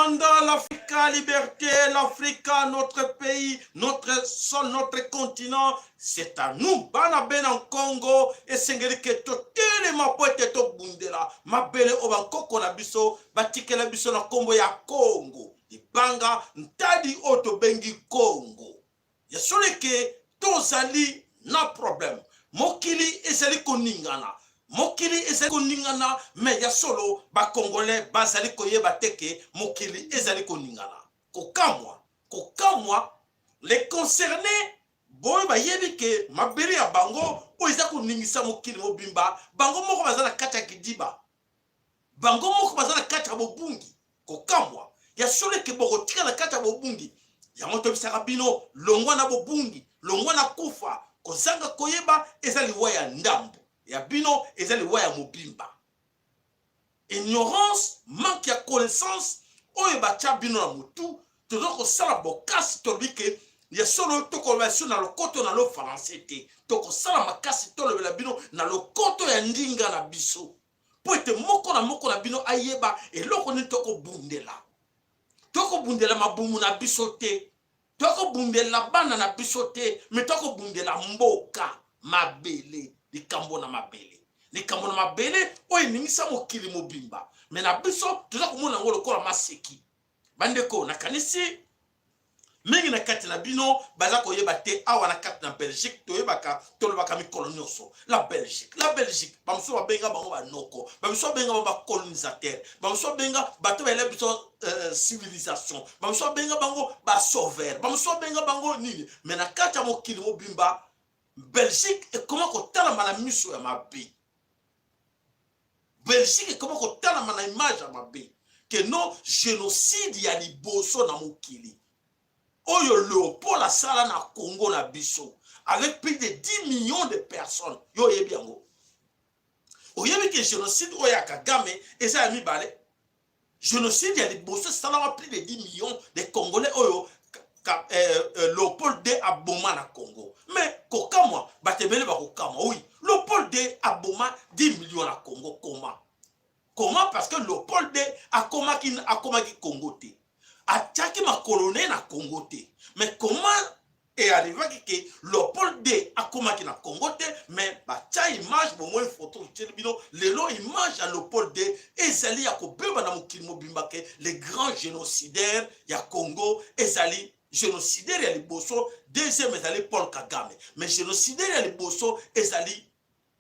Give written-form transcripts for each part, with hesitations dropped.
Rwanda, l'Afrique, liberté, l'Afrique, notre pays, notre sol, notre continent, c'est à nous. Bana bena Congo, esengeli ke totelema po ete tobundela mabele oyo bankoko na biso batikela biso na nkombo ya Congo. Libanga ntadi oyo tobengi Congo. Ya solo eke tozali na problème. Mokili ezali koningana. Mokili ezali koningana, mais ya solo ba Congolais bazali koyeba te ke mokili ezali koningana. Kokamwa, kokamwa, les concernés boyo bayebi ke mabele ya bango oyo eza koningisa mokili mobimba, bango moko baza na kati ya kidiba. Bango moko baza na kati ya bobungi. Kokamwa, ya solo eke bokotika na kati ya bobungi. Yango toyebisaka bino, longwa na bobungi, longwa na kufa. Kozanga koyeba eza liwa ya ndambo, ya bino eza liwa ya mobimba. Ignorance, manque ya connaissance oyo batya bino na motu, toza kosala bokasi, tolobi ke ya solo tokoloba biso na lokoto na lo français te, tokosala makasi tolobela bino na lokoto ya ndinga na biso, mpo ete moko na moko na bino ayeba eloko nini tokobundela. Tokobundela mabumu na biso te, tokobundela bana na biso te, me tokobundela mboka, mabele, likambo na mabele, likambo na mabele oyo eningisa mokili mobimba, me na biso toza komona yango lokola maseki. Bandeko, nakanisi mingi na kati na bino baza koyeba te, awa na kati na Belgique toyebaka, tolobaka mikolo nyonso la Belgique, la Belgique. Bamosusu babenga bango banoko, bamosusu babenga bango bacolonisateur, bamosusu babenga bato bayela biso civilisation, bamosusu babenga bango basauveur, bamosusu babenga bango nini. Me na kati ya mokili mobimba, Belgique ekoma kotalama na miso ya mabe. Belgique ekoma kotalama na image ya mabe ke no génocide ya liboso na mokili oyo Léopold asala na Congo na biso avec plus de 10 millions de personnes. Yo oyebi yango, oyebi ke génocide oyo ya Kagame eza ya mibale. Génocide ya liboso esalama plus de 10 millions de Congolais oyo Léopold II aboma na Congo. Mais kokamwa, bato ebele bakokamwa. Oui, Léopold II aboma 10 millions na Congo, comment? Comment? Parce que Léopold II akomaki Congo te, atiaki makolo ne na Congo te. Mais comment earrivaki ke Léopold II akomaki na Congo te, mais batia image? Bomoi photo totieli bino lelo, image ya Léopold II ezali ya kobeba na mokili mobimba ke le grand génocidaire ya Congo ezali génocidaire ya liboso. Deuxième ezali Paul Kagame, mais génocidaire ya liboso ezali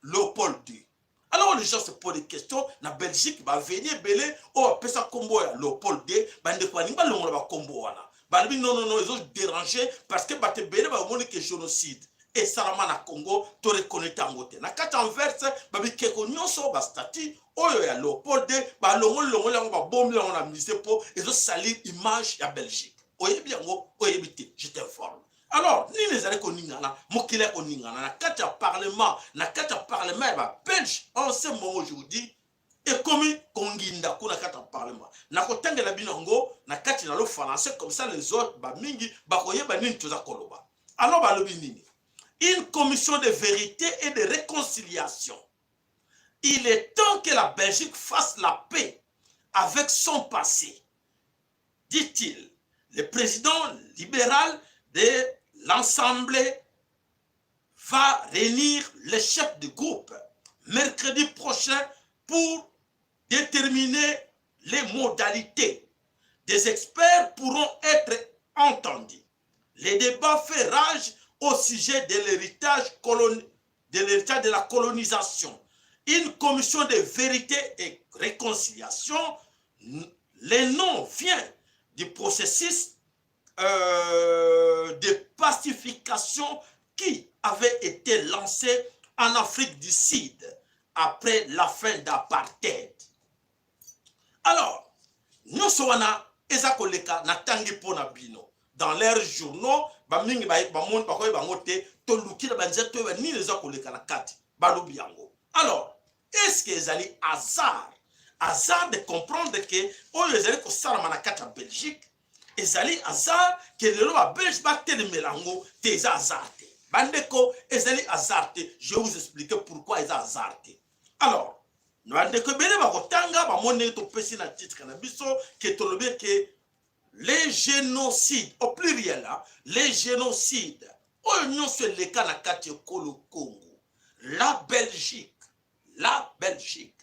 Léopold II. Alors les gens se posent des questions. Na Belgique, baveni ebele oyo bapesa nkombo ya Léopold II, bandeko balingi balongola bakombo wana. Balobi non, non, non, ezodéranger parce que bato ebele bamoni ke génocide esalama na Congo, toreconnaître yango te. Na kati ya Anvers, babikeko nyonso, bastatue oyo ya Léopold II, balongoli longoli yango, babombi yango na musée mpo ezosalir image ya Belgique. Oyebi yango, oyebi te, je t'informe. Alors nini ezali koningana? Mokili ya koningana na kati ya parlement, na kati ya parlement ya babelge en ce moment, aujourd'hui ekomi konginda kuna kati ya parlement. Nakotangela bino yango na kati na lo français, comme ça les autres bamingi bakoyeba nini toza koloba. Alors balobi nini? Une commission de vérité et de réconciliation. Il est temps que la Belgique fasse la paix avec son passé, dit-il. Le président libéral de l'Assemblée va réunir les chefs de groupe mercredi prochain pour déterminer les modalités. Des experts pourront être entendus. Les débats fait rage au sujet de l'héritage de la colonisation. Une commission de vérité et réconciliation, le nom vient du processus de pacification qui avait été lancé en Afrique du Sud après la fin d'apartheid. Alors, nyonso wana eza koleka, natangi mpo na bino dans leurs journaux. Bamingi bamoni, bakoyeba yango te. Toluki na banzela toyeba nini eza koleka na kati, balobi yango. Alors est ce que ezali hasard, hasard de comprendre ke oyo ezali kosalama na kati ya Belgique ezali hasard, ke lelo babelge batelemela yango te? Eza hasard te, bandeko, ezali hasard te. Je vais vous expliquer pourquoi eza hasard te. Alors bandeko ebele bakotanga, bamoni ndenge topesi na titre na biso ke tolobi ke Les génocides au pluriel, hein, les génocides oyo nyonso eleka na kati ekolo Congo, la Belgique, la Belgique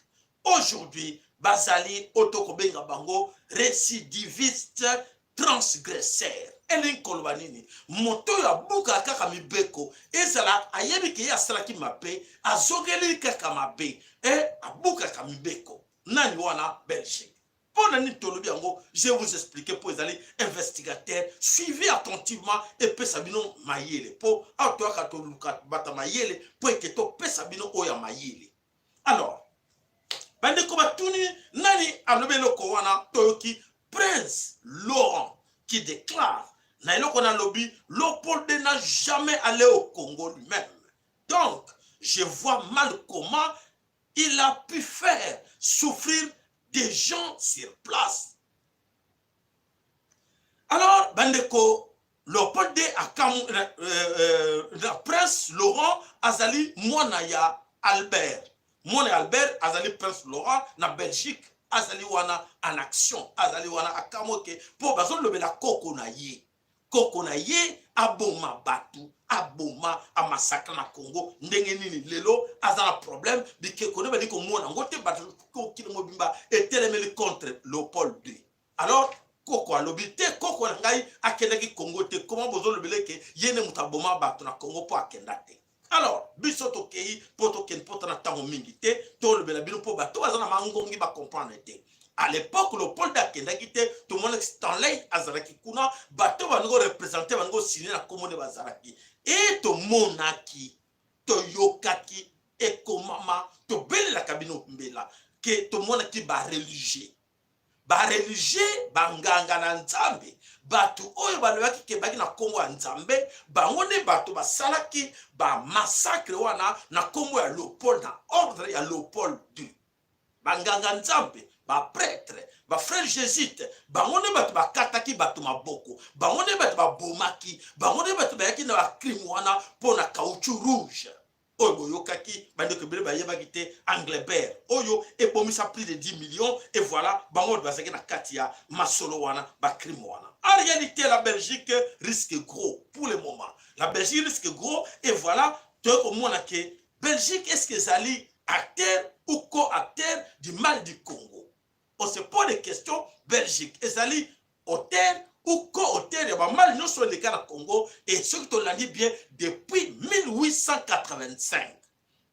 aujourd'hui bazali oyo tokobenga bango récidiviste transgresseur. Elingi koloba nini? Moto oyo abukaka kaka mibeko, ezala ayebi ke ye asalaki mabe, azongeli kaka mabe e abukaka mibeko. Nani wana? Belgique. Mpo na nini tolobi yango? Je vous explique, mpo ezali investigateur. Suivez attentivement, epesa bino mayele, mpo awa toyaka toluka bata mayele mpo ete topesa bino oyo ya mayele. Alors bandeko batuni nani alobi eloko wana. Toyoki Prince Laurent qui déclare na eloko nalobi: Léopold n'a jamais allé au Congo lui-même, donc je vois mal comment il a pu faire souffrir des gens sur place. Alors bandeko, Léopold de akamu Prince Laurent azali mwana ya Albert. Mwana ya Albert azali Prince Laurent na Belgique, azali wana en action, azali wana akamwe ke mpo bazolobela koko na ye. Koko na ye aboma bato, aboma, amassacrer na Congo. Ndenge nini lelo aza na problème? Bikeko nde bali komona yango te. Bato kokili mobimba etelemeli contre Léopold II. Alors koko alobi te: koko na ngai akendaki Congo te, koma bozolobela eke ye nde moto aboma bato na Congo mpo akenda te? Alors biso tokei mpo tokende mpo tana ntango mingi te, tolobela bino mpo bato baza na mangongi bacomprendre te. À l'époque Léopold akendaki te, tomonaki Stanley azalaki kuna, bato bango représente, bango signer na kombo nde bazalaki. E tomonaki, toyokaki, ekomama, tobelelaka bino mbela ke tomonaki bareligieux, bareligieux, banganga na Nzambe, bato oyo balobaki ke baki na nkombo ya Nzambe, bango nde bato basalaki bamassacre wana na nkombo ya Léopold, na ordre ya Léopold II. Banganga Nzambe, baprêtre, bafrère jésuite, bango nde bato bakataki bato maboko, bango nde bato babomaki, bango nde bato bayaki na bacrime wana mpo na caoutchouc rouge oyo boyokaki. Bandeko ebele bayebaki te Englebert oyo ebomisa plus de 10 millions. Et voilà, bango bato bazalaki na kati ya masolo wana, bacrime wana. En réalité, la Belgique risque gros. Pour le moment, la Belgique risque gros. Et voilà, toyei komona ke Belgique, est ce que ezali acteur ou co-acteur du mal du Congo? On se pose des questions. Belgique ezali auteur ou co-auteur ya bamal nyonso eleka na Congo. Et soki tolandi bien, depuis 1885,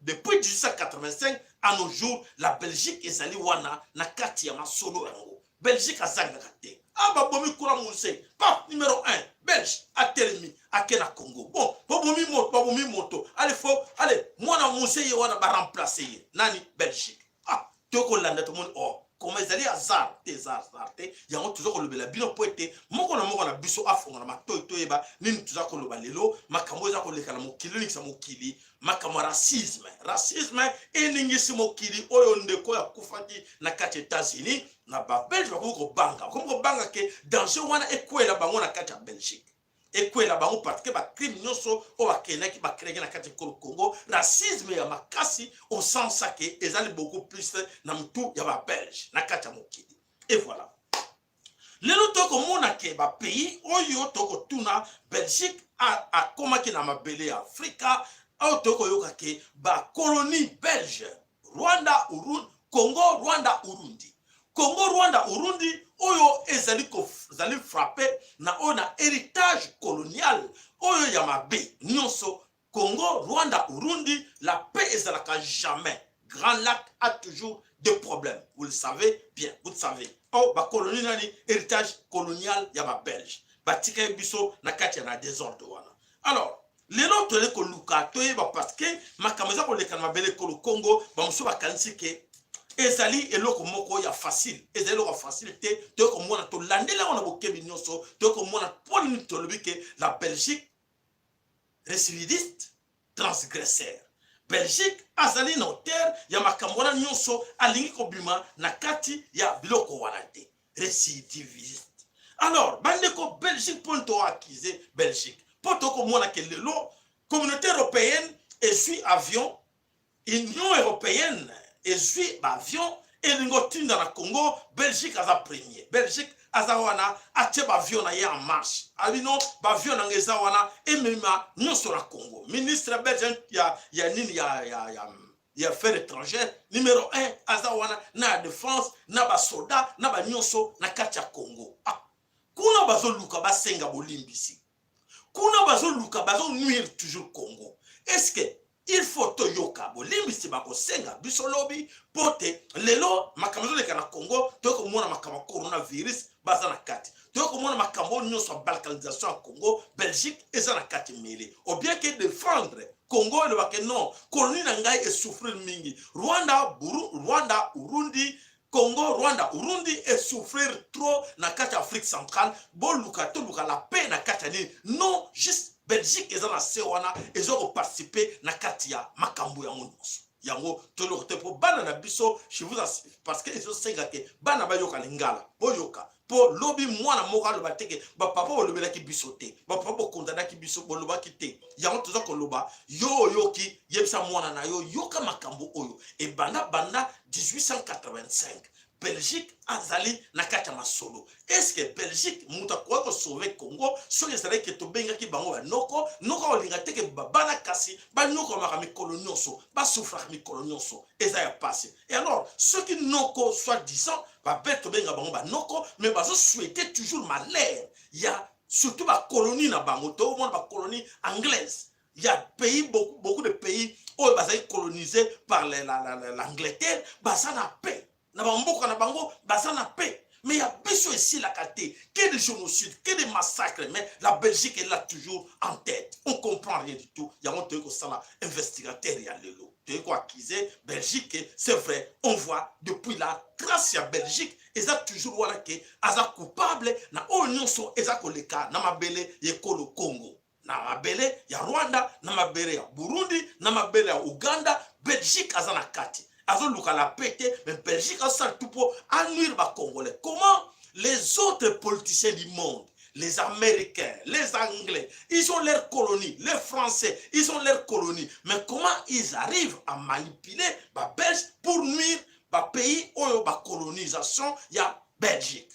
depuis 1885 à nos jours, la Belgique ezali wana na kati ya masolo yango. Belgique azangaka te. A babomi kuna Mzee pap numéro 1 belge atelemi, ake na Congo. Bon, babomi moto, babomi moto, ale fo ale mwana Mzee ye wana baremplace ye nani? Belgique. Ah, tokolanda, tomoni oh koma ezali hasard te, eza hasard te. Yango toza kolobela bino mpo ete moko na moko na biso afongola matoi, toyeba nini toza koloba lelo. Makambo eza koleka na mokili, elingisa mokili, makambo ya racisme. Racisme eningisi mokili oyo. Ndeko oyo akufaki na kati ya États-Unis, na babelge bakomi kobanga, bakomi kobanga ke danger wana ekwela bango na kati ya Belgique, ekwela bango, parce que bacrime nyonso oyo bakendaki, bacréaki na kati ya ekolo Congo, racisme ya makasi, osensa ke ezali beaucoup plus na motu ya babelge na kati ya mokili. Et voilà, lelo tokomona ke bapays oyo tokotuna, Belgique akomaki na mabele ya Afrika oyo. Tokoyoka ke bacolonie belge, Rwanda, Urundi, Congo, Rwanda, Urundi, Congo, Rwanda, Urundi, oyo ezali frappé na oyo na héritage colonial oyo ya mabe nyonso. Congo, Rwanda, Urundi, la paix ezalaka jamais. Grand Lac a toujours des problèmes, vous le savez bien, vous le savez. Oh, bacolonie nani, héritage colonial ya babelge batikaki biso na kati ya na désordre wana. Alors lelo toyei koluka toyeba, parce que makambo eza koleka na mabele ekolo Congo, bamosusu bakanisi ke ezali eloko moko ya facile. Ezali eloko ya facile te. Toyei komona, tolandeli yango na bokebi nyonso, toyei komona mpo nini tolobi ke la Belgique récidiviste transgresseur. Belgique azali na auteur ya makambo wana nyonso, alingi kobima na kati ya biloko wana te, récidiviste. Alors bandeko, Belgique, mpo toaccuser Belgique, mpo tokomona ke lelo Communauté européenne ezwi avion, Union européenne ezwi baavion. Elingi otinda na Congo, Belgique aza premier. Belgique aza wana, atie baavion na ye en marche. Abino baavion na nga eza wana, emema nyonso na Congo. Ministre belge ya nini ya affaires étrangères numéro 1 aza wana, na ya défense, na basoda, na banyonso na kati ya Congo. Ah, kuna bazoluka basenga bolimbisi, kuna bazoluka bazonuire toujours Congo. Est ce que il faut toyoka bolimbisi bakosenga biso lobi? Mpo te lelo makambo ezoleka na Congo, toyei komona makambo ya coronavirus, baza na kati. Toyei komona makambo oyo nyonso ya balkanisation ya Congo, Belgique eza na kati. Mele au bien que défendre Congo, elobake non, colonie na ngai esouffrir mingi. Rwanda, Buru, Rwanda, Urundi, Congo, Rwanda, Urundi esouffrir trop na kati ya Afrique centrale. Boluka, toluka la paix na kati ya nini? Non, juste Belgique eza na se wana, eza koparticiper na kati ya makambo yango nyonso. Yango toloko te mpo bana na biso, je vous, parce que ezosenga ke bana bayoka lingala. Boyoka mpo lobi mwana moko aloba te ke bapapa bolobelaki biso te, bapapa bokondanaki biso, bolobaki te. Yango toza koloba. Yo oyoki, yebisa mwana na yo, yoka makambo oyo ebanda banda 1885. Belgique azali na kati ya masolo. Est-ce Belgique moto akoki kosauver Congo? Soki ezalaki ke tobengaki bango banoko, noko akolinga te ke bana kasi banyokomaka mikolo nyonso, basouffraka mikolo nyonso, eza ya pasi. Et alors soki noko, soit disant babe, tobenga bango banoko, mais bazosouhaite toujours malheur ya surtout bacolonie na bango. Tokomona bacolonie anglaise ya pays, beaucoup, beaucoup de pays oyo bazali colonisé par l'Angleterre, baza na paix na bamboka na bango, baza na paix. Mais ya biso esilaka te, que de génocide, que de massacre, mais la Belgique est là toujours en tête. On comprend rien du tout. Yango toyei kosala investigateur ya lelo, toyei koaccuser Belgique. C'est vrai, on voit depuis la trace ya Belgique eza toujours wana ke aza coupable na oyo nyonso eza koleka na mabele ya ekolo Congo, na mabele ya Rwanda, na mabele ya Burundi, na mabele ya Uganda. Belgique aza na kati, azoluka la paix te, mais Belgique azosala tout mpo anuire Bacongolais. Comment les autres politiciens du monde, les Américains, les Anglais, ils ont leur colonie, les Français, ils ont leur colonie, mais comment ils arrivent à manipuler Babelge pour nuire bapays oyo bacolonisation ya Belgique?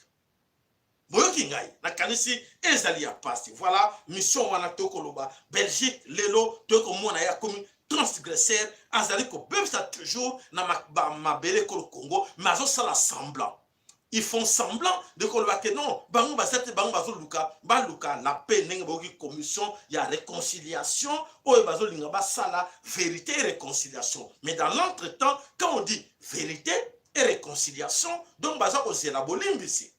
Boyoki ngai, nakanisi ezali ya pasi. Voilà mission wana. Tokoloba Belgique lelo, tokomona ye akomi transgresseur, azali kobebisa toujours na mabele ekolo Congo, mais azosala semblant, ils font semblant de koloba ke non, bango baza te, bango bazoluka, baluka la paix. Ndenge bayoki commission ya réconciliation oyo bazolinga basala vérité et réconciliation, mais dans l'entretemps, quand on dit vérité et réconciliation, donc baza kozela bolimbisi.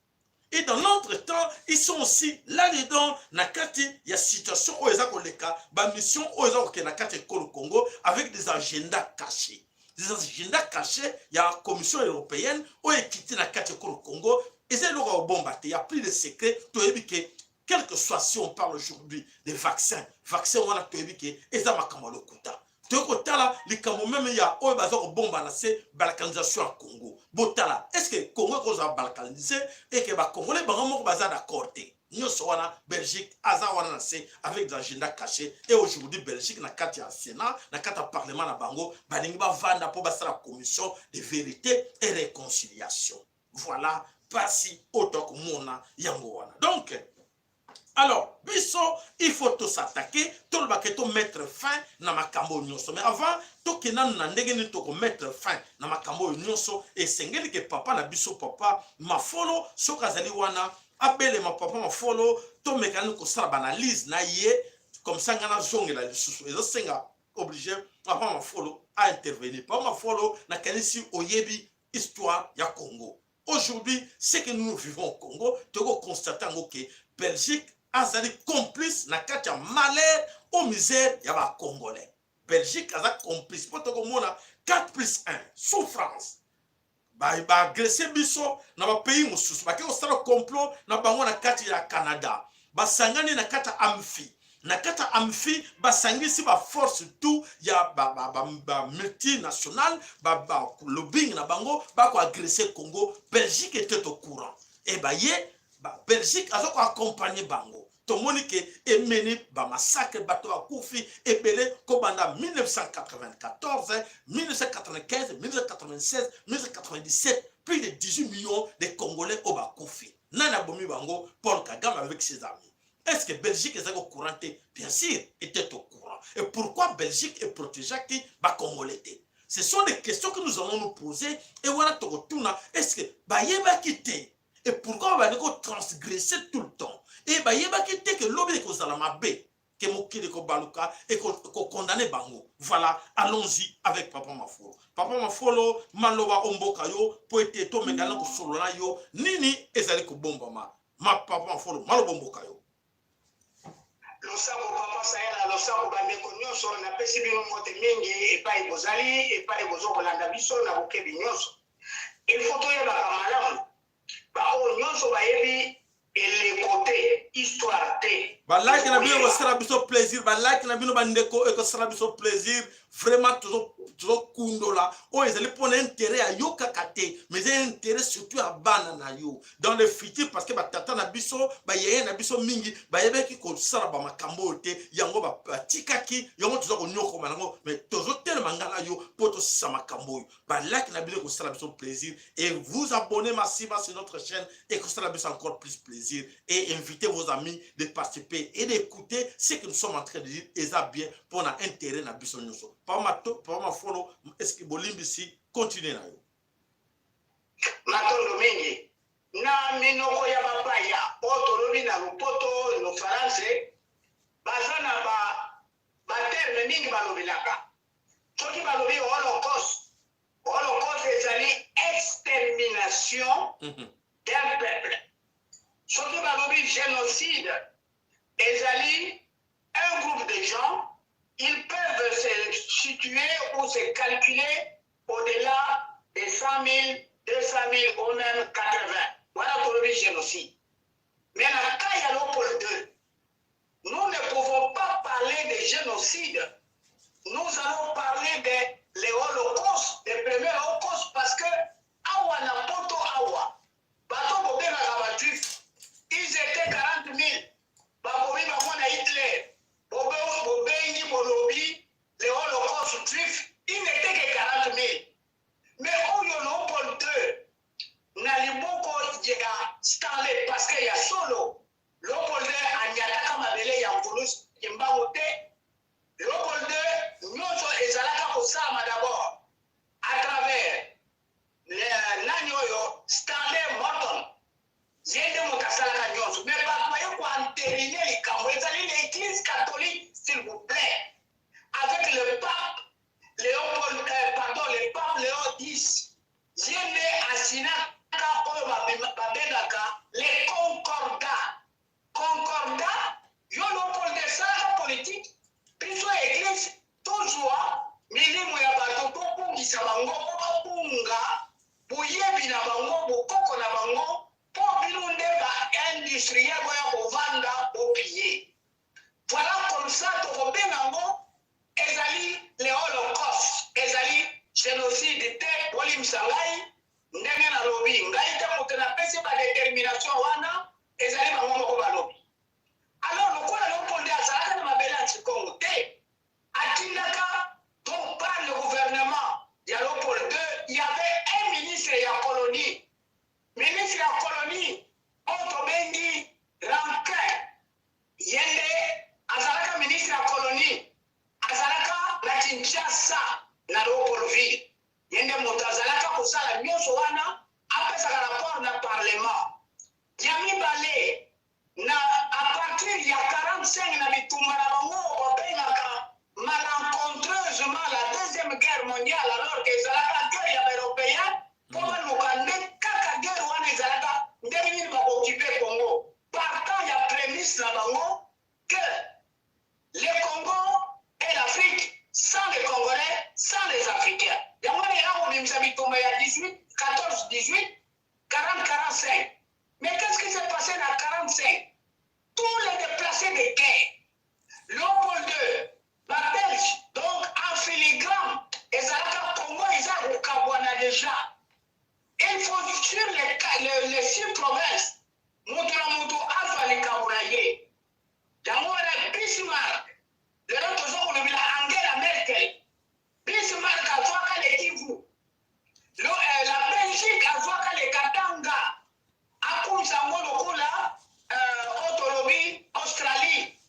Et dans l'entretemps, ils sont aussi là-dedans, na kati ya situation oyo eza koleka, bamission oyo eza kokende na kati ya ekolo Congo avec des agendas cachés, des agendas cachés ya Commission européenne oyo ekiti na kati ya ekolo Congo. Eza eloko ya kobomba te, ya plus de secret. Toyebi ke quel que soit, si on parle aujourd'hui des vaccins, vaccin wana toyebi ke eza makambo ya lokuta. Toyei kotala likambo même ya oyo baza kobomba na se, balkanisation ya Congo. Botala, est ce que Congo ekozala balkanisé eke Bacongolais bango moko baza d'accord te? Nyonso wana Belgique aza wana na se avec des agendas cachés. Et aujourd'hui Belgique na kati ya Sénat, na kati ya parlement na bango, balingi bavanda mpo basala commission de vérité et réconciliation. Voilà mpasi oyo tokomona yango wana. Donc alors biso, il faut tos'attaquer, tolobaka tomettre fin na makambo oyo nyonso. Mais avant tokende nanu na ndenge nini tokomettre fin na makambo oyo nyonso, esengeli ke papa na biso, papa Mafolo, soki azali wana, abelema. Papa Mafolo, tomeka nini kosala baanalyse na ye, comme ça ngai nazongela lisusu. Ezosenga obligé papa Mafolo aintervenir. Papa Mafolo, nakanisi oyebi histoire ya Congo. Aujourd'hui, ce que nous vivons au Congo, tokoconstate yango ke Belgique azali complice na kati ya malheur au misère ya Bacongolais. Belgique aza complice mpo tokomona 4 plus 1 souffrance. Baagresse biso na bapays mosusu, bake kosala complot na bango na kati ya Canada, basangani na kati ya amfi, na kati ya amfi basangisi baforce tout ya bamultinationale, balobbying na bango, bakoagresse Congo. Belgique était au courant e baye, Belgique aza koaccompagne bango. Tomoni ke emeni bamassacre, bato bakufi ebele kobanda 1994, 1995, 1996, 1997, plus de 18 millions de Congolais oyo bakufi. Nani abomi bango? Paul Kagame avec ses amis. Est ce que Belgique ezalaki au courant te? Bien sûr, était au courant. Et pourquoi Belgique eprotégeaki Bacongolais te? Ce sont des questions que nous allons nous poser. Et wana tokotuna: est ce que bayebaki te? Et pourquoi babandi kotransgresser tout le temps? E bayebaki te ke lobi ekozala mabe, ke mokili ekobaluka, ekokondane bango? Voilà, allons-y avec Papa Mafolo. Papa Mafolo, maloba omboka yo mpo ete tomekana kosolola yo nini ezali kobombama. Ma Papa Mafolo, maloba omboka yo. Losako Papa Sayala, losako bandeko nyonso. Napesi bino mbote mingi epai bozali, epai bozokolanda biso na bokebi nyonso. Il faut toyebaka malamu, baoyo nyonso bayebi eleko te, histoire te. Balike na bino ekosala biso plaisir. Balike na bino, bandeko, ekosala biso plaisir vraiment. Tozokundola oyo ezali mpona intérêt ya yo kaka te, mais eza intérêt surtout ya bana na yo dans le futur, parce que batata na biso, bayeye na biso mingi bayebaki kosala bamakambo oyo te. Yango batikaki yango, toza konyokoma yango, mais tozotelema nga na yo mpo tosisa makambo oyo. Balike na bino ekosala biso plaisir et vous abonnez massivement sur notre chaîne ekosala biso encore plus plaisir, et invitez vos amis de participer et d'écouter ce que nous sommes en train de dire. Eza bien mpona intérêt na biso nyonso. Papa Mafolo, est-ce bolimbisi, continue na yo. Matondo mingi. Na minoko ya bapaya oyo tolobi na lopoto, no français, baza na baterme mingi balobelaka. Soki balobi holocauste, holocauste ezali extermination d'un peuple. Soki balobi génocide, ezali un groupe de gens, ils peuvent se situer ou se calculer au-delà de 100 000, 200 000 ou même 80. Voilà tolobi génocide. Mais na cas ya Léopold II, nous ne pouvons pas parler de génocide. Nous allons parler de l'Holocauste, des premiers holocaustes, parce que awa na poto awa, bato bobengaka bajuif, ils étaient 40 000. Babomi bango na Hitler. Bobengi, bolobi le holocauste juif, il n'était que 40 000. Mais oyo Léopold II na liboko ya Stanley, parce que ya solo Léopold II anyataka mabele ya Mvuluzi Kimbangu te. Léopold II, nyonso ezalaka kosalama d'abord à travers nani oyo, Stanley Morton. Ye nde moto asalaka nyonso, mais bato baye koentériner likambo ezali l'Église catholique, s'il vous plaît, avec le pape Léopold, pardon, le pape Léon X. Ye nde asinaka oyo babengaka le concordat. Concordat, yo Léopold esalaka politique, biso église tozwa milimo ya bato, tobungisa bango mpo babunga boyebi na bango, bokoko na bango, mpo bino nde baindustriel boya kovanda bopie. Voilà, comme ça tokobenga yango ezali le holocauste, ezali génocide te. Bolimisa ngai ndenge nalobi. Ngai te moto napesi badétermination wana, ezali bango moko balobi. Alors lokola Leopold azalaka na mabele ya Kikongo te, atindaka donc par le gouvernement ya Léopold II, il y avait un ministre ya colonie, ministre ya colonie oyo tobengi Rankin. Ye nde azalaka ministre ya colonie, azalaka na Kinshasa, na Léopoldville. Ye nde moto azalaka kosala nyonso wana, apesaka rapport na parlement. Ya mibale, na à partir ya 45, na bitumba na bango babengaka malencontreusement la Deuxième Guerre mondiale, alors que ezalaka guerre ya baeuropéen, mpo baluka nde kaka guerre wana ezalaka ndenge nini bakooccuper Congo, partant ya prémisse na bango que le Congo et l'Afrique sans les Congolais, sans les Africains. Yango wana eza kobimisa bitumba ya 18, 14, 18, 40, 45. Mais qu'est-ce qui s'est passé na 45? Tous les déplacés de guerre, Léopold II, babelge, donc en filigrane ezalaka Congo eza kokabwana déjà. Il faut sur les six provinces, moto na moto azwa likambo na ye. Yango wana Bismarck, lelo tozo kolobela Angela Merkel, Bismarck azwaka le Kivu, la Belgique azwaka le Katanga, akumisa yango lokola oyo tolobi Australie.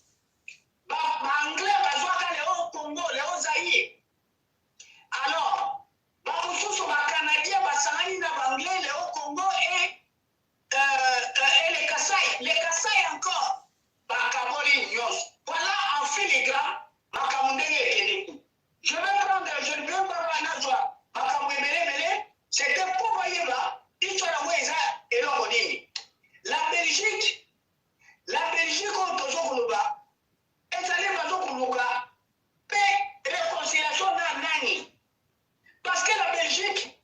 Ba Anglais bazwaka le Haut Congo, le Haut Zaïre. Alors, ba mosusu ba Canadiens basangani na ba Anglais, le Haut Congo et le Kasaï. Le Kasaï encore, bakaboli nyonso. Voilà en filigrane makambo ndenge ekendeki. Je vais prendre, je ne veux pas nazwa makambo ebele ebele, c'était mpo bayeba histoire yango eza eloko nini. La Belgique, la Belgique oyo tozo koloba ezali bazo koluka mpe réconciliation na nani? Parce que la Belgique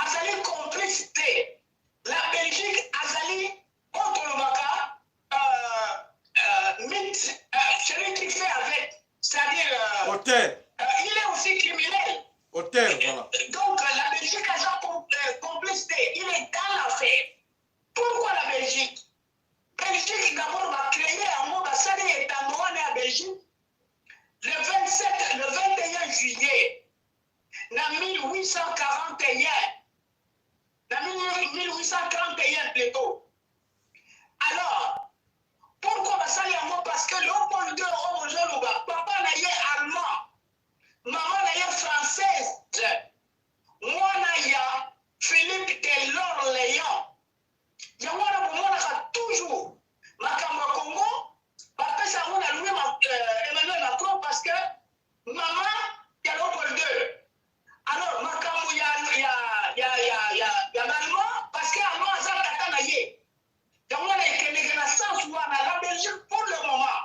azali complice te. La Belgique azali oyo tolobaka mythe, celui qui fait avec, c'est-à-dire auteur. Il est aussi criminel. Auteur, voilà. Donc la Belgique aza complice te, il est dans l'affaire. Pourquoi la Belgique? Belgique d'abord bacréer yango, basali etango wana ya Belgique le 27, le 21 juillet na 1841, na 1831 plutôt. Alors pourquoi basali yango? Parce que Léopold II oyo ozoloba, papa na ye allemand, mama na ye française, mwana ya Philippe de l'Orléans. Yango wana bomonaka toujours makambo ya Congo bapesa yango na Louis Emmanuel Macron, parce que mama ya Léopold II. Alors makambo ya ballemand, parce que allemand aza tata na ye. Yango wana ekendeke na sens wana. La Belgique, pour le moment,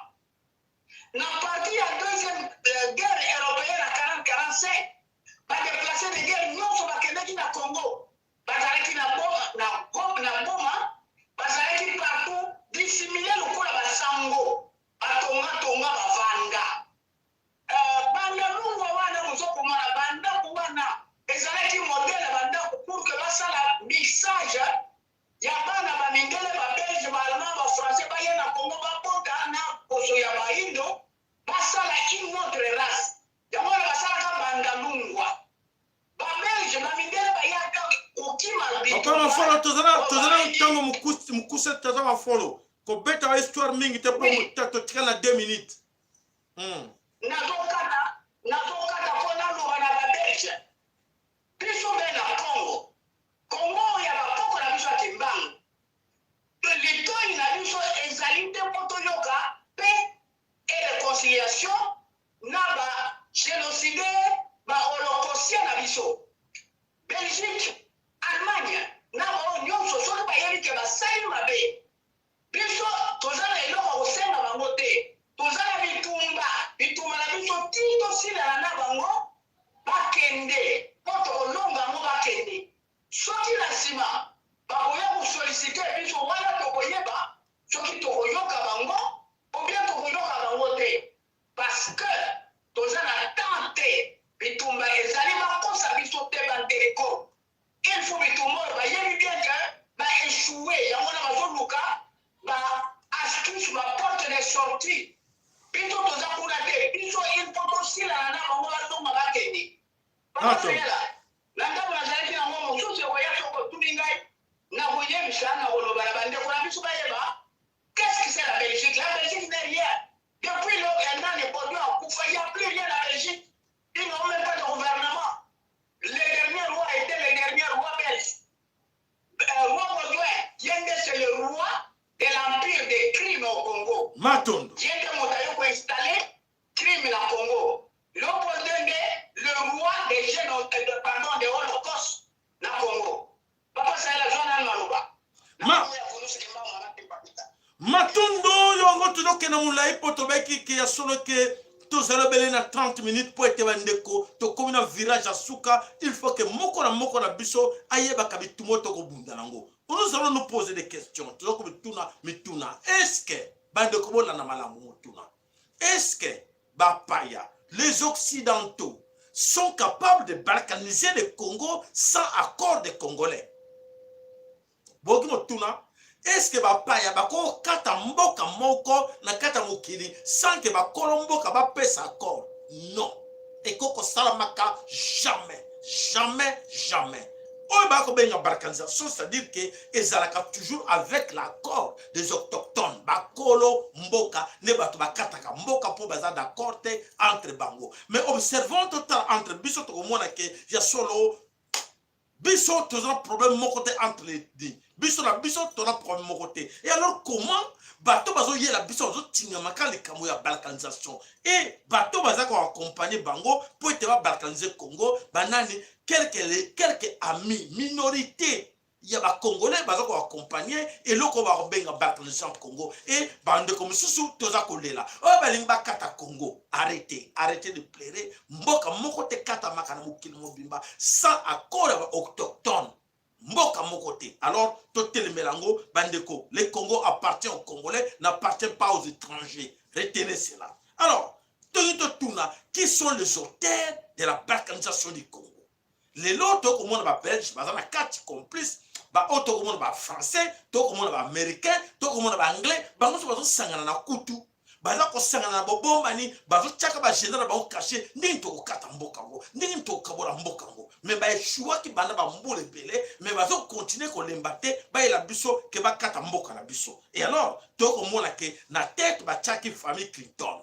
na partie ya deuxième guerre européenne na 40 45, badéplacés de guerre nyonso bakendaki na Congo, bazalaki na Boma, bazalaki partout dissimulé lokola basango batongatonga bavanda. Bandalungwa wana mozokomona bandako wana ezalaki modèle ya bandako pour que basala mixage ya bana bamindele, babelge, baallemand, bafrançais, baya na Congo, babota na poso ya baindo, basala une autre race. Yango wana basalaka bandalungwa. Babelge, bamindele bayaka kokima. Papa Mafolo, tozala ntango mokuse, toza Mafolo kobeta ba histoire mingi te mpo totika na 2 minutes. Nazokata mpo naloba na babelge. Biso mpe na Congo, Congo oyo ya bakoko na biso ya Kimbangu, litoi na biso ezali te mpo toyoka paix et réconciliation na bagénocidaire, baholocaustien na biso. Belgique, Allemagne na baoyo nyonso, soki bayebi ke basali mabe, biso toza na eloko ya kosenga bango te. Toza na bitumba, bitumba na biso ti tosilana na bango, bakende mpo tokolonga yango. Bakende, soki na nsima bakoya kosolliciter biso, wana tokoyeba soki tokoyoka bango ou bien tokoyoka bango te, parce que toza na temps te. Bitumba ezali, bakosa biso te. Bandeko, il faut bitumba oyo bayebi bien ke baéchoué, yango wana bazoluka ba astuce, baporte de sortie. Biso toza kuna te. Biso il faut tosilana na bango, bazonga, bakende. Bakoseyela na ntango nazalaki nango mosusu ekoya. Soko otuni ngai, nakoyebisa, na koloba na bandeko na biso bayeba qu'est-ce que c'est la Belgique. La Belgique n'est rien depuis le nani Baudouin akufa. Il y a plus rien. La Belgique, ils n'ont même pas de gouvernement. Le dernier roi était le dernier roi belge, roi Baudouin. Ye nde c'est le roi de l'empire des crimes au Congo. Matondo. Ye nde moto aye koinstaller crime na Congo. Léopold nde le roi des jeunes, pardon, de holocauste na Congo. Papa Sahel, azwa nani maloba. Matondo. Yango tozokende molai mpo tobaki ke ya solo ke tozala obele na 30 minutes mpo ete bandeko tokómi na virage ya suka. Il faut ke moko na moko na biso ayebaka bitumba oyo tokobunda nango. Nous allons nous poser des questions, toza komituna mituna. Est ce que bandeko bolanda malamu motuna? Est ce que bapaya, les occidentaux, sont capables de balkaniser le Congo sans accord des Congolais? Boki motuna. Est-ce bapaya bakokata mboka moko na kati ya mokili sans que bakolo mboka bapesa accord? Non, ekoki kosalamaka jamais, jamais, jamais. Oyo bakobenga balkanisation, c'est-à-dire que ezalaka toujours avec l'accord des autochtones, bakolo mboka nde bato bakataka mboka mpo baza d'accord te entre bango. Mais observons, totala entre biso, tokomona ke ya solo biso toza na problème moko te entre les deux. Biso na biso toza problème moko te. Et alors, comment bato bazoyela biso, bazotingamaka likambo ya balkanisation? E bato baza koaccompagner bango mpo ete babalkaniser Congo, banani? Quelques amis, minorité ya Bacongolais baza koaccompagner eloko bakobenga balkanisation Congo. E bandeko mosusu toza kolela oyo balingi bakata Congo. Arrêtez, arrêtez de pleurer. Mboka moko te katamaka na mokili mobimba sans accord ya Baautochtone, mboka moko te. Alors totelemela yango, bandeko. Le Congo appartient aux Congolais, n'appartient pas aux étrangers, retenez cela. Alors toki totuna: qui sont les auteurs de la balkanisation du Congo? Lelo tokomona Babelge baza na kati complice, baoyo tokomona Bafrançais, tokomona Baaméricain, tokomona Baanglais. Bango nyonso bazosangana na kutu, baza kosangana na bobombani, bazotiaka baagenda na bango caché, ndenge tokokata mboka yango, ndenge tokokabola mboka yango. Mais baéchouaki banda bambula ebele, mais bazocontinuer kolemba te, bayela biso ke bakata mboka na biso. Et alors tokomona ke na tête batiaki famille Clinton,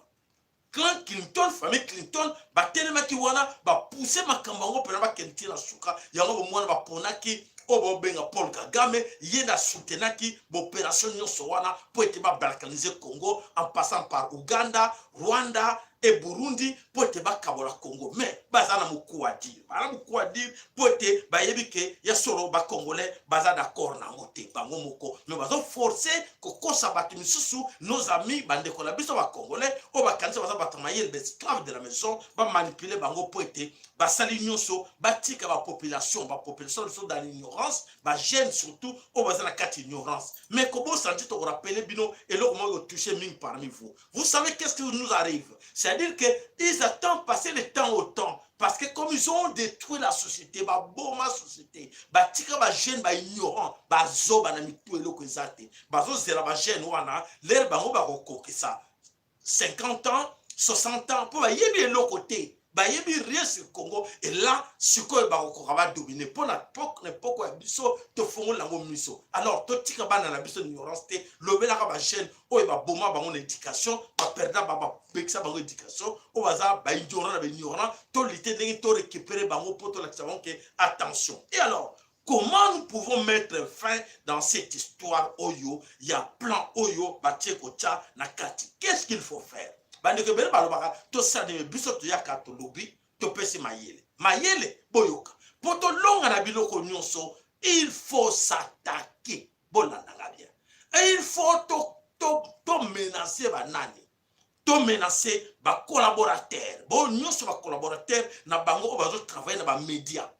clan Clinton, famille Clinton. Batelemaki wana, bapousser makambo yango mpena, bakende ti na suka yango. Bomwana baponaki oyo baobenga Paul Kagame, ye na soutenaki baopération nyonso wana mpo ete babalkaniser Congo en passant par Uganda, Rwanda et Burundi, mpo ete bakabola Congo. Mais baza na mokuwa dire, baza na mokuwa dire mpo ete bayebi ke ya solo Bacongolais baza d'accord na yango te bango moko, mais bazoforcer kokosa bato misusu, nos amis, bandeko na biso Bacongolais oyo bakanisa baza bato mayele, baesclave de la maison. Bamanipuler bango mpo ete basali nyonso batika bapopulation biso dans l'ignorance, bajeune surtout oyo baza na kati ignorance. Mais kobosana ti tokorappeler bino eloko moko kotoucher mingi parmi vous. Vous savez qu'est-ce qui nous arrive? C'est-à-dire que ils attendent passer le temps au temps, parce que comme ils ont détruit la société, baboma société, batika bajeune baignorant, bazoba na mitu, eloko eza te. Bazozela bajeune wana, l'heure bango bakokokisa 50 ans, 60 ans, mpo bayebi eloko te, bayebi rien sur Congo. Et là sikoyo bakokoka badominer mpo na epoko ya biso. Tofongola yango miso. Alors totika bana na biso ignorance te. Lobelaka bajeune oyo baboma bango na éducation, baperdre, babekisa bango éducation, oyo baza baignorant na baignorant. Tolite ndenge torécupérer bango mpo tolakisa bango ke attention. Et alors, comment nous pouvons mettre fin dans cette histoire oyo ya plan oyo batie kotia na kati? Qu'est-ce qu'il faut faire? Bandeko ebele balobaka tosala ndenge biso toyaka, tolobi, topesi mayele. Mayele boyoka, mpo tolonga na biloko nyonso, il faut s'attaquer. Bolandanga bien, il faut tomenacer to banani? Tomenacer bacollaborateur bo nyonso, bacollaborateur na bango oyo bazotravailler na bamédia.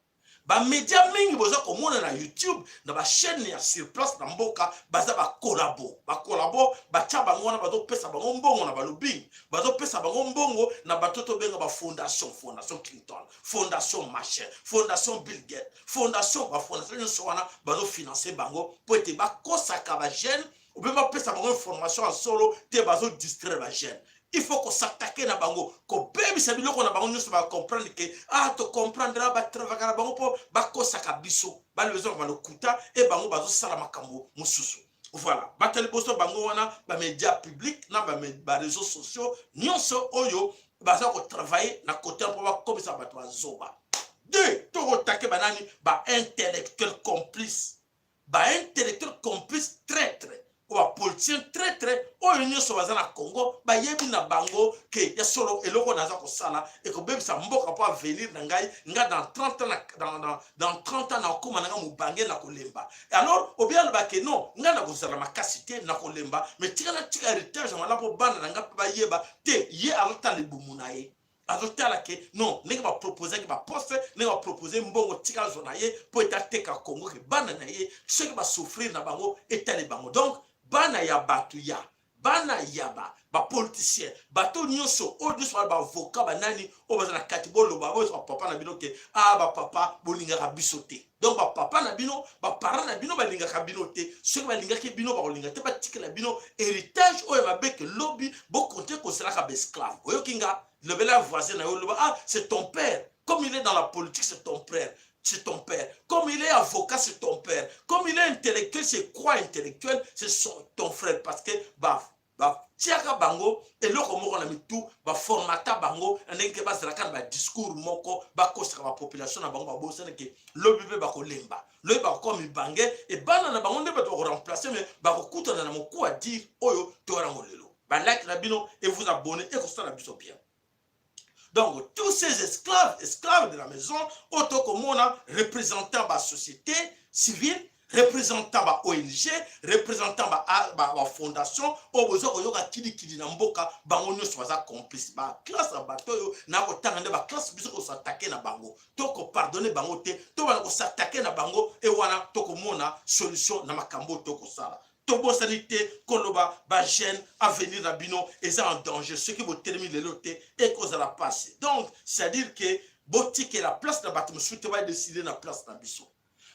Bamédia mingi boza komona na YouTube, na bachaîne ya sur place na mboka, baza bacollabo. Bacollabo batya bango wana, bazopesa bango mbongo na balobbying, bazopesa bango mbongo na bato tobenga bafondation, fondation Clinton, fondation machin, fondation Bill Gates, fondation, bafondation nyonso wana bazofinancer bango mpo ete bakosaka bajeune obe bapesa bango information ya solo te, bazodistraire bajeune. Il faut kos'attaquer na bango, kobebisa biloko na bango nyonso. Bacomprendre ke ah, tocomprendre, batravaka na bango mpo bakosaka biso, balobezaka balokuta e bango bazosala makambo mosusu. Voilà, bato ya liboso bango wana, bamédia public na baréseaux sociaux nyonso oyo baza kotravailler na kote mpo bakomisa bato bazoba. Deux, tokoattaquer banani? Baintellectuel complice, baintellectuel complice traître, oyo bapoliticien traître oyo nyonso baza na Congo. Bayebi na bango ke ya solo eloko naza kosala ekobebisa mboka mpo avenir na ngai. Nga dans 30 ans, dans 30 ans nakokóma na nga mobange, na kolemba. Alors obi aloba ke non, ngai nakozala makasi te, na kolemba, mais tika natika héritage malamu mpo bana na ngai mpe bayeba te. Ye azotala libumu na ye, azotala ke non, ndenge baproposaki baposte, ndenge bapropose mbongo, tika azwa na ye mpo ete ateka Congo, ke bana na ye soki basouffrir na bango etali bango. Donc bana ya bato ya Bana ya ba bapoliticien, bato nyonso oyo nyonso bana baavocat, banani oyo baza na kati, boloba boyo bapapa na bino ke a bapapa bolingaka biso te. Donc bapapa na bino, baparent na bino balingaka bino te. Soki balingaki bino, bakolinga te batikela bino héritage oyo mabe ke lobi bokonte kozalaka baesclave. Oyoki nga? Lobela voisin na yo, loba: "Ah, c'est ton père. Comme il est dans la politique, c'est ton père, c'est ton père. Comme il est avocat, c'est ton père. Comme il est intellectuel, c'est quoi intellectuel, c'est ton frère." Parce que bah batiaka bango eloko moko na mitu, baformata bango na ndenge bazalaka na badiscours moko, bakosaka bapopulation na bango. Babosana ke lobi mpe bakolemba, lobi bakokoma mibange, ebana na bango nde bato bakoremplace, mais bakokutana na mokuwa dire oyo toyango lelo. Balike na bino et vous abonner, ekosala biso bien. Donc tous ces esclaves, esclaves de la maison oyo tokomona, représentant basociété civile, représentant ba ONG, représentant bafondation oyo boza koyoka kilikili na mboka, bango nyonso baza complice. Baclasse ya bato oyo na kotanga nde baclasse biso kos'attaquer na bango. Tokopardonner bango te, tobanda kos'attaquer na bango, e wana tokomona solution na makambo oyo tokosala. Tobosani te koloba, bajeune, avenir na bino eza en danger. Soki botelemi lelo te, ekozala pasi. Donc c'est à dire que botikela place na bato mosusu te badécider na place na biso.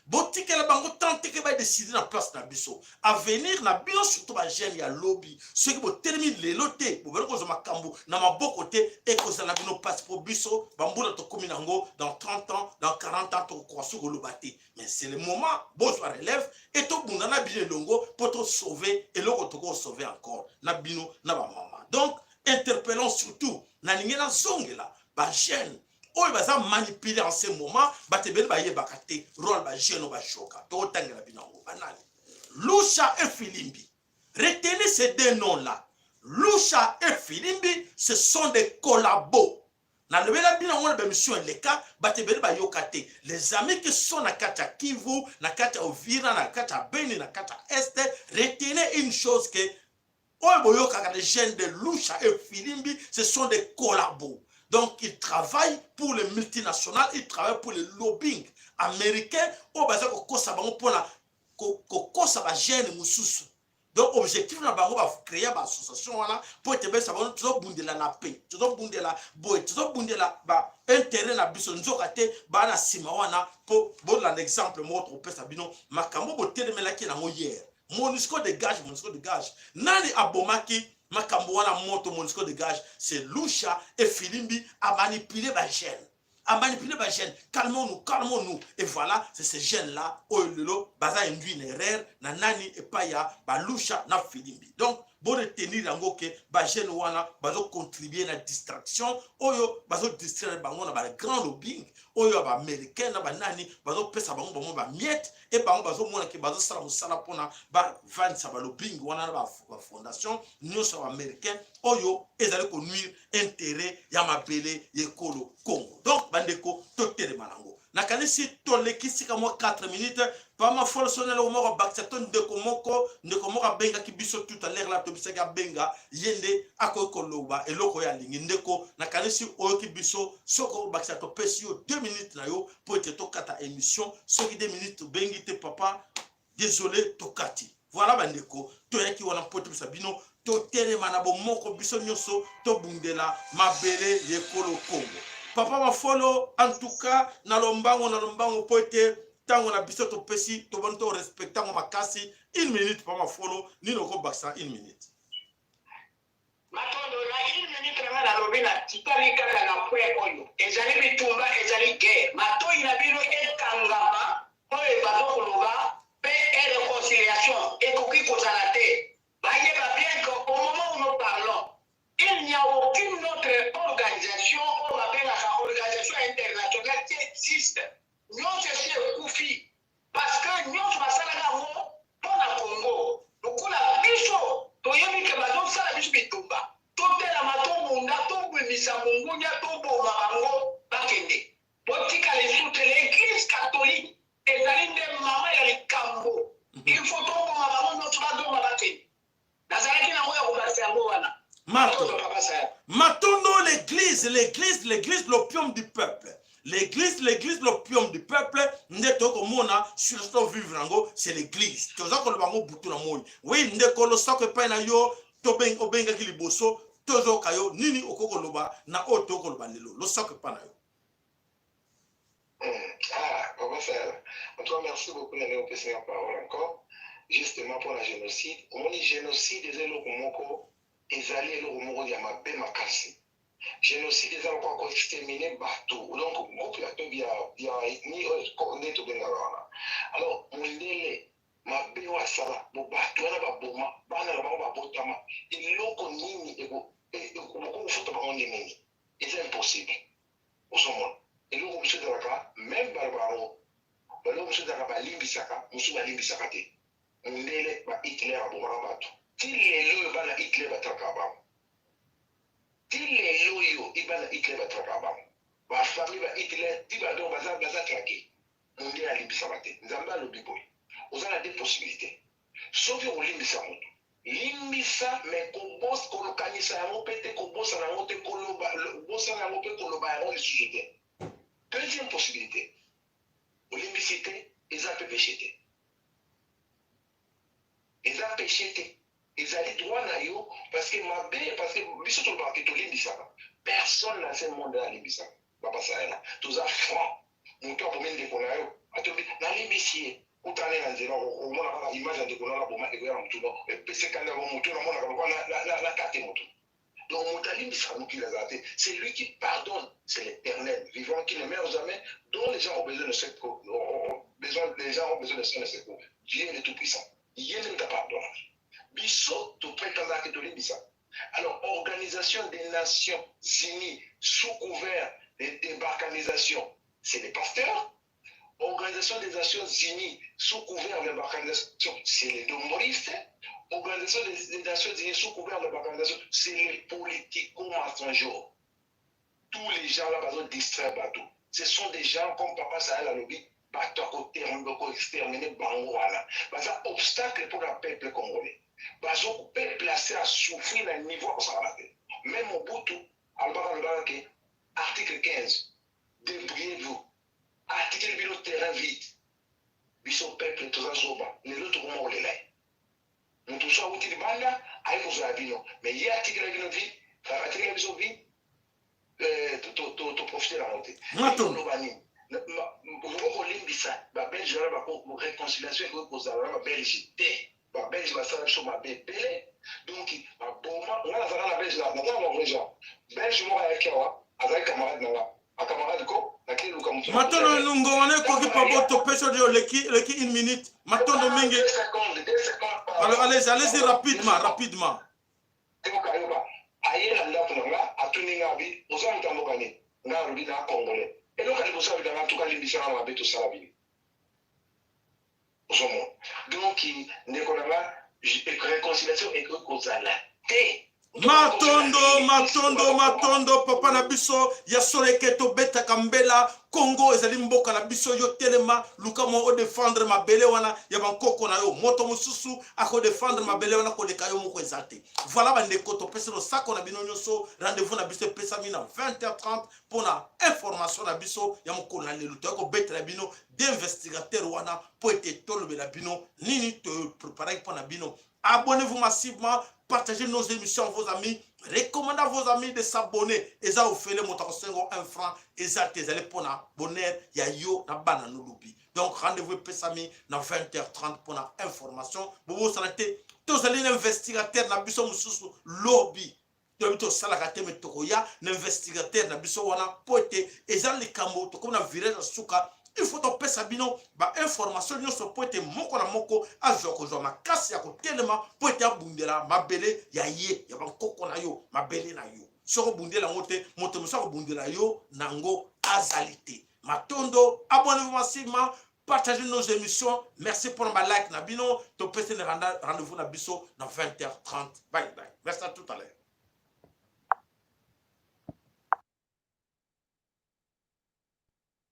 Botikela bango tant te ke badécider na place na biso, avenir na bino, surtout bajeune ya lobi. Soki botelemi lelo te, bobali kozwa makambo na maboko te, ekozala bino mpasi. Mpo biso bambula tokómi nango, dans 30 ans, dans 40 ans, tokokoka soki koloba te. Mais c'est le moment bozwa relève e tobunda na bino elongo mpo tosauve eloko tokosauve encore na bino na bamama. Donc interpellons surtout, nalingi nazongela bajeune oyo baza manipulé en ce moment. Bato ebele bayebaka te rôle bajeune oyo bajoka. Tokotangela bino yango banani: Lusha et Filimbi. Retenez ces deux noms là, Lusha et Filimbi, ce sont des collabos. Nalobela bino yango na baémission eleka, bato ebele bayoka te. Les amis qui sont na kati ya Kivu, na kati ya Uvira, na kati ya Beni, na kati ya Est, retenez une chose que oyo boyokaka, les jeunes de Lusha et Filimbi, ce sont des collabos. Donc ils travaillent pour les multinationales, ils travaillent pour le lobbying américain oyo baza kokosa bango mpona kokosa bajeune mosusu. Donc objectif na bango, bacréer baassociation wana mpo ete besa bango tozobundela na paix, tozobundela boye, tozobundela baintérêt na biso. Nzoka te, baa na nsima wana. Mpo bolanda exemple moko tokopesa bino, makambo botelemelaki nango hier: "Monusco dégage, Monusco dégage." Nani abomaki makambo wana moto "Monusco dégage"? C'est Lusha et Filimbi. Amanipule bajeune, amanipule bajeune: "Calmons-nous, calmons-nous." Et voilà, c'est ces jeunes là oyo lelo baza induit une erreur na nani? Epai ya balusha na Filimbi. Donc boretenir yango ke bajeune wana bazocontribue na distraction oyo bazodistraire bango na bagrand lobbying oyo ya baaméricain na banani. Bazopesa bango bango bamiettes e bango bazomona ke bazosala mosala mpona bavandisa balobbying wana na bafondation nyonso ya baaméricain oyo ezali konuire intérêt ya mabele ya ekolo Congo. Donc bandeko, totelema nango. Nakanisi toleki sika mwa 4 minutes pama folosona. Eloko moko abakisa to ndeko moko abengaki biso tout à l'heure la, tobisaki abenga ye nde akoki koloba eloko oyo alingi. Ndeko, nakanisi oyoki biso. Soki okobakisa, topesi yo 2 minutes na yo mpo ete tokata émission. Soki 2 minutes tobengi te, papa, désolé, tokati. Voilà bandeko, toyaki wana mpo tobisa bino totelema na bomoko, biso nyonso tobundela mabele ya ekolo Kongo. Papa Mafolo, en tout cas na lombango mpo ete ntango na biso topesi, toboni torespecte yango makasi. Une minute, papa Mafolo, nini okobakisa? Une minute. Matondo. Na une minute na nga, nalobi na tikali kaka na point oyo ezali bitumba, ezali guerre. Matoi na bino ekangama oyo baza koloba mpe e réconciliation ekoki kozala te. Bayeba bien que au moment où nous parlons, il n'y a aucune autre organisation oyo babengaka organisation internationale qui existe. Nyonso esi ekufi, parce que nyonso basalaka yango mpo na Congo. Lokola biso toyebi ke bazosala biso bitumba, totelama, tobunda, tobimisa mongunya, toboma bango, bakende. Botika lisusu te. L'église catholique ezali nde mama ya likambo. Il faut toboma bango nyonso, bazonga, bakende. Nazalaki nango ya kobakisa yango wana. Matondo. Papa Saya. Matondo. L'église, l'église, l'église, l'opium du peuple. L'église, l'église, l'opium du peuple. Nde tokomona surtout vivre yango, c'est l'église. Toza koloba yango butu na moi. Oui, ndeko, losako epai na yo. Obengaki liboso, tozoyoka yo. Nini okoki koloba na oyo tokoloba lelo? Losako epa na yo. Ah, papa Sahel. En tout cas, merci beaucoup d'aller au la parole encore. Justement pour la génocide. Omoni, génocide eza eloko moko, ezali eloko moko ya mabe makasi. Génocide eza lokola koexterminer bato, donc groupe ya ya ethnie oyo nde tobengaka wana. Alors mondele, mabe oyo asala bo bato wana, baboma bana na bango, babotama, eloko nini bokokofuta bango? Ndenge nini? Eza impossible. Ozomona, eloko mosusu ezalaka, même baloba yango, baloko mosusu ezalaka, balimbisaka, mosusu balimbisaka te. Mondele, ba Hitler abomaka bato, ti lelo oyo bana Hitler batalaka bango. Ti lelo oyo bana Hitler batalaka bango, bafamille ba Hitler ti badon baza traqué. Mondele alimbisaka te. Nzambe alobi boye: oza na deux possibilités. Soki okolimbisa moto, limbisa, mais kolokanisa yango mpe te, kobosana yango te, kobosana yango mpe koloba yango lisusu te. Deuxième possibilité, olimbisi te, eza mpe péché te, eza péché te, ezali droit na yo, parce que mabe, parce que biso tolobaka ke tolimbisaka. Personne na ce monde alimbisaka. Bapasayana, toza franc. Moto abomi ndeko na yo, atobi nalimbisi ye, kutane na nzela, omona kaka image ya ndeko na aboma, ekoya na motu, epesekani yango motu, namonaka lokola na kate motu. Donc moto alimbisaka mokili azala te. C'est lui qui pardonne, c'est l'Éternel vivant qui ne meurt jamais, dont les gens ont besoin de secours, besoin, les gens ont besoin de son secours. Dieu le tout puissant, ye nde moto apardonnaka. Biso toprétendaka tolimbisa. Alors, Organisation des Nations Unies, sous couvert de débalkanisation, c'est les pasteurs. Organisation des Nations Unies, sous couvert de balkanisation, c'est les dombolistes. Organisation des Nations Unies, sous couvert de balkanisation, c'est les politico-mensongers. Tous les gens là bazo distraire bato. Ce sont des gens comme papa Sahel alobi, bato akoexterminer bango wana. Baza obstacle pour le peuple congolais. Bazo peuple assez à souffrir na niveau akosakana te. Même Mobutu alobaka, alobaka ke article 15, débrouillez-vous, article bino terrain vide. Biso peuple toza zoba. Lelo tokoma kolela ye. Moto mosusu awuti libanda, aye kozwa ya bino, mais ye atikela bino vide, atikela biso vide, toprofite nango te. Loba nini? Okoki kolimbisa Babelge wana, bako réconciliation ekoki kozala na Babelge te. Babelge basala biso mabe ebele, donc baboma nga. Nazalaka na Belge, naza na Norvège. Belge moko ayaki awa, azalaki camarade na nga, acamarade ko nakei luka motu. Matondo. Ngonga na ekoki pabo, topesi oyo eleki une minute. Matondo mingi. Alors, allez, allez-y rapidement, rapidement. Yoka, yoka. Aye na ndako na nga, atuni nga, abi: "Oza moto ya mboka nini?" Nga alobi: "Na congolais." Eloko ya liboso abikanga: "Ntuka, limbisanga na mabe tosala bino." Ozomona, donc ndeko na nga, réconciliation ekoki kozala te. Matondo, matondo, matondo, papa na biso ya soleke. Tobetaka mbela. Kongo ezali mboka na biso. Yo telema, luka mwa odéfendre mabele wana ya bankoko na yo. Moto mosusu akodéfendre mabele wana koleka yo moko eza te. Voilà, bandeko, topesi losako na bino nyonso. Rendez-vous na biso epesami na 20h30 mpona information na biso ya mokolo na lelo. Toya kobetela bino d'investigateur wana mpo ete tolobela bino nini topreparaki mpo na bino. Abonnez-vous massivement, partagez nos émissions à vos amis, recommandez à vos amis de s'abonner. Eza ofele, moto akosengo un franc eza te, ezali mpona bonheur ya yo na bana nolobi. Donc rendez-vous epesami na 20h30 mpona information. Bobosana te, tozali na investigateur na biso mosusu lobi. Toyebi tosalaka te, mais tokoya na investigateur na biso wana mpo ete eza likambo tokomi na virage ya suka. Il faut topesa bino bainformation nyonso mpo ete moko na moko azwa kozwa makasi ya kotelema mpo ete abundela mabele ya ye, ya bankoko na yo, mabele na yo. Soki obundela yango te, moto mosusu akobundela yo nango azali te. Matondo. Abonnez-vous massivement, partagez nos émissions. Merci pour ba like na bino. Topesi rendez-vous na biso na 20h30. Bye bye, merci, à tout à l'heure.